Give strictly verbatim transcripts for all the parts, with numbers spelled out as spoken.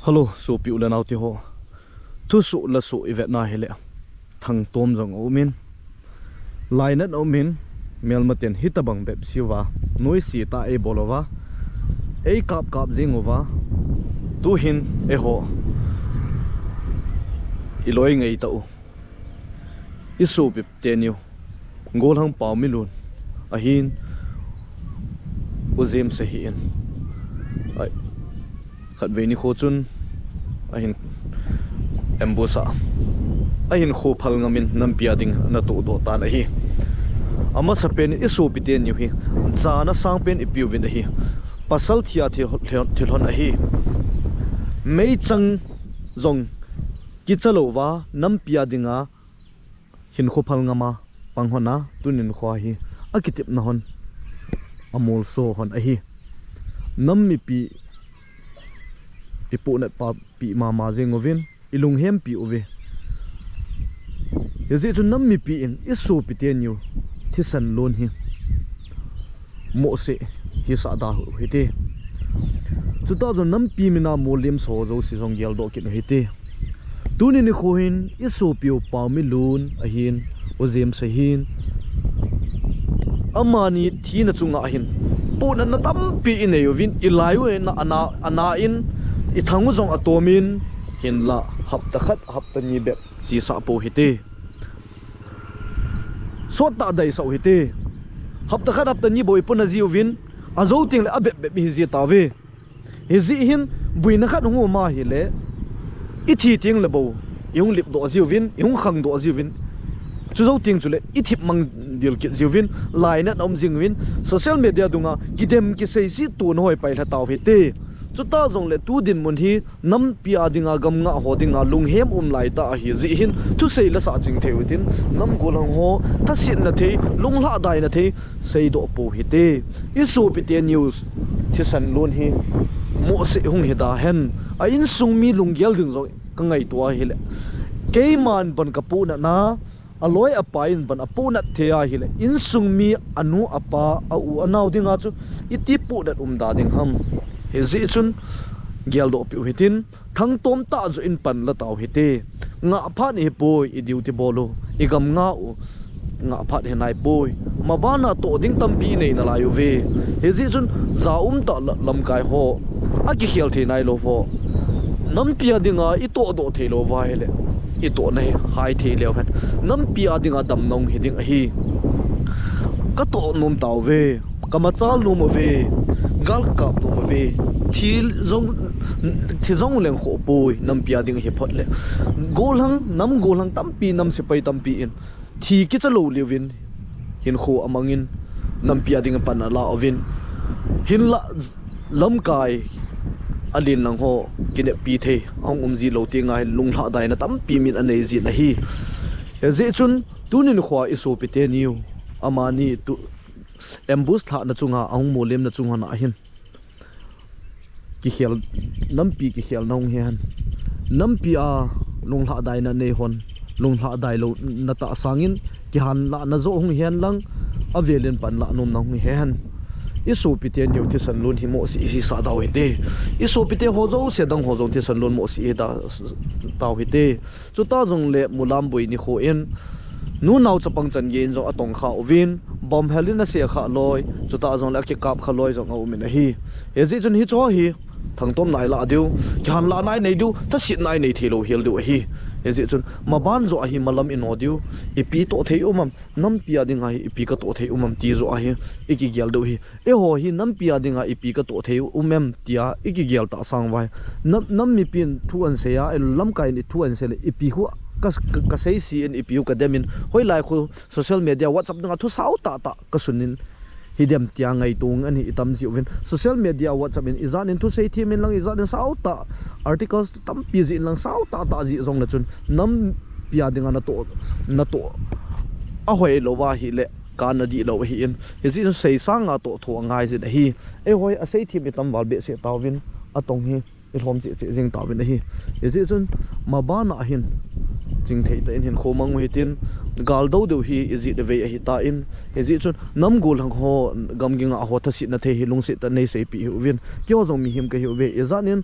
Hello, sopi u le nao teho. Thusoh le soh i vetna hile, thangtom jong a um in, lainat a um in, melmaten hitabang bep siuva, noise tah ei bol uva, ei kap kap jing uva, tuhin eiho i loi ngei tah u, i sopi teniu, Golhang Paominlun ahin, U James ahin. Ai, khatvei nikho chun ahin ambush a, ahin kho phal ngam in nampi a ding ana todoh tan ahi. Amasapen in i sopi teniu hi jana sangpen i peuvin ahi. Pasal thi a thi, thi, thilhon ahi. Meichang jong kicha louva nampi a dinga hinkho phal ngam a pang hon a, tunin kho hi akitepna hon, amolso hon ahi. Nam mipi i pohnat papi mama jing uvin, i lunghempi uve. Hijeh chun nam mipi in i sopi teniu thisan lon hi mohseh hisah da u hite. Chutah jong nampi mina mollem so jouse jong geldoh kit u hite. Tuni nikho hin i sopiu Paominlun ahin, U James ahin, amani thina chunga hin pohnatna tampi i nei uvin, i lai u in, ana, ana in, i thang u jong atom in, hinlah hapta khat, hapta ni bep chesah pou hite. Sottah daisah u hite. Hapta khat, hapta ni bou i pona jiuvin, ajou tengle abep bep ihi ji tauve. Hijeh hin, buina khat hung um ahile, i thi tengle bou i hung lipdoh jiuvin, i hung khangdoh jiuvin. Chujou teng chule i thipmang dil kit jiuvin, lainat a um jing uvin, social media dunga kidem kisei ji tona hoi pailha tau hite. Chutah jongle tu dinmun hi nampi a dinga, gam ngah ho dinga lunghem um laitah ahi jeh hin thusei lasah ching thei u hitin, nam golhang ho thasetna thei, lunglhadaina thei seidoh pou hite. I sopi teniu thisan lon hi mohseh hung hi da hen. A insung mi lunggel ding jong ka ngaito ahile, keiman bon ka pohnatna, aloi apai in bon apohnat thei ahile, insung mi anu apa, a u anao dinga chu iti pohnat um da ding ham? Hijeh chun geldoh peh u hitin, thangtom tah joh in pan la tau hite. Ngah phat hipoi, i duty bol u, i gam ngah u, ngah phat hi naipoi. Mabana toh ding tampi i nei nalai uve. Hijeh chun jaum tah la, lamkai ho, akikhel thei nailou ho, nampi a dinga i tohdoh theilou va ahile, i tohna hi hai thei leu hen. Nampi a dinga damna hung hi ding ahi. Ka toh nom tauve, ka machal nom uve, gal ka kap nom uve. Thi jong, thi jong leng khoh poi, nampi a ding hi phot le. Golhang, nam golhang tampi, nam sepai tampi in thi kicha lou leuvin hinkho amang in, nampi a ding pan ala uvin, hinlah lamkai alen lang ho kineppi thei ahung um ji lou tenga hin lunglhadaina tampi min anei jin ahi. Hijeh chun tuni nikho a i sopi teniu, amani tu ambush lhahna chunga, ahung mollemna chung hon ahin kikhel, nampi kikhelna hung hi hen. Nampi a lunglhadaina nei hon, lunglhadai louna tah sangin kihanlahna joh hung hi hen lang, avelin panlah nomna hung hi hen. I sopi teniu thisan lon hi mohseh hisah dau hite. I sopi teho jouse dang ho jong thisan lon mohseh hida tau hite. Chutah jongle Mulam boi nikho in, nunao chapang chan gei in jong atongkha uvin, bomb hel in asekha loi, chutah jongle akikapkha loi jong aum in ahi. Hijeh chun hicheho hi thangtom nai lah diu, kihanlahna i nei diu, thasetna i nei theilou hel diu ahi. Hijeh chun maban joh ahi malam i no diu, ipi toh thei um am, nampi a dinga hi ipi ka toh thei um am ti joh ahi, i kigel diu hi. Eiho hi nampi a dinga ipi ka toh thei um em tia i kigel tah sang uva hi, nam, nam mipin thu ahin sei a, lamkai in thu ahin sei le, ipi khu ka, ka, ka seise in, ipi khu ka dem in, hoilai khu social media, WhatsApp dunga thu sao tahtah ka sun in, hidem tia ngaito ahi i tam jeh uvin. Social media, WhatsApp in ijat in thusei them in lang, ijat in sao tah articles tampi jih in lang, sao tahtah jih jongle chun nampi a dinga natoh, natoh ahoi lou ahile, kana dihlou ahin, hijeh chun sei sanga toh tho angai jin ahi. Eiho hi asei them i tam val behseh tauvin, atong hi i lhom cheh cheh jing tauvin ahi. Hijeh chun mabana hin chingthei tah in hinkho mang u hitin, gal dou deu hi i jih uvin ahitan, hijeh chun nam golhang ho, gamgi ngah ho thasetna thei hi lungset tah in nei seipeh hih uvin, keiho jong mihem kahi uve, ijat in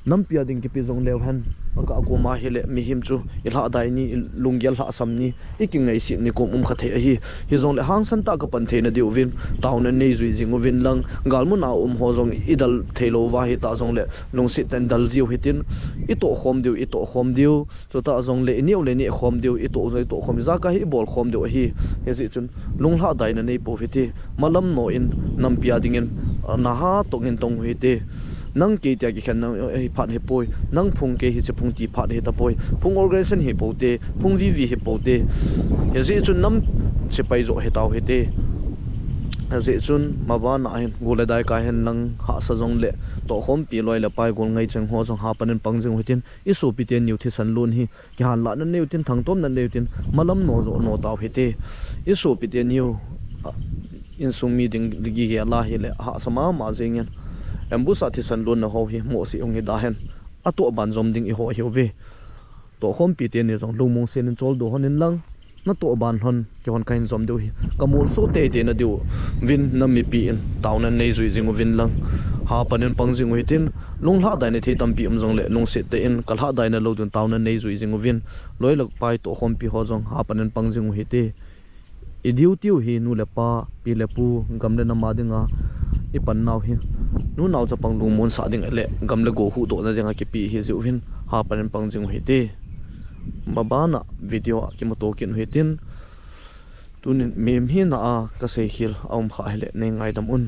Nampi a ding kipe jong leu hen, ka koma hile mihem chu ilhahdai ni, ilunggel lhahsam ni, ikingaiset ni kom um kha thei ahi. Hijongle hangsan tah kapan theina diuvin taona neijui jing uvin lang, galmun a um ho jong idal theilou va hita jongle lungset tah in dal jiu hitin, itoh khom diu, itoh khom diu. Chutah jongle ineh u le neh khom diu, itoh jong itoh khom, ijakai hi ibol khom diu ahi. Hijeh chun lunglhahdaina neipou hite. Malam no in, nampi a dingin, naha tong in tong u hite. Nang kei tia kikhen na hi phat hipoi. Nang phung kei hiche phung ti phat hitapoi. Phung organization hipoute, phung vivi hipoute. Hijeh chun nam sepai joh hitau hite. Hijeh chun mabana hin, go le dai kai hen lang hahsa jongle, tohkhompi loi le pai gol ngaicheng ho jong hapan in pang jing u hitin, isopi teniu thisan lon hi kihanlahna neiu tin, thangtomna neiu tin, malam no joh no tau hite. Isopi teniu, insung mi ding gigel a hile hahsa mama jengin, ambush a thisan lonna ho hi mohseh hung hida hen, atoh ban jom ding iho hiuve. Tohkhompi teni jong lungmong sel in choldo lhon in lang, natoh ban lhon kihon kahin jom diu hi, kamolso teitei na diuvin nam mipi in taona neijui jing uvin lang, hapan in pang jing u hitin, lunglhahdaina thei tampi um jongle lungset tah in kalhahdaina lou diuvin taona neijui jing uvin, loi le pai tohkhompi ho jong hapan in pang jing u hite. I duty u hi nu le pa, pi le pu, gam le nam a dinga ipan nau hi, nunao chapang lungmonsah ding le gam le go huhdohna dinga kipe hijeh uvin hapan in pang jing u hite. Mabana video a kimuto kit u hitin, tunin mihem hina a kaseikhel aum khah hile neingaidam un.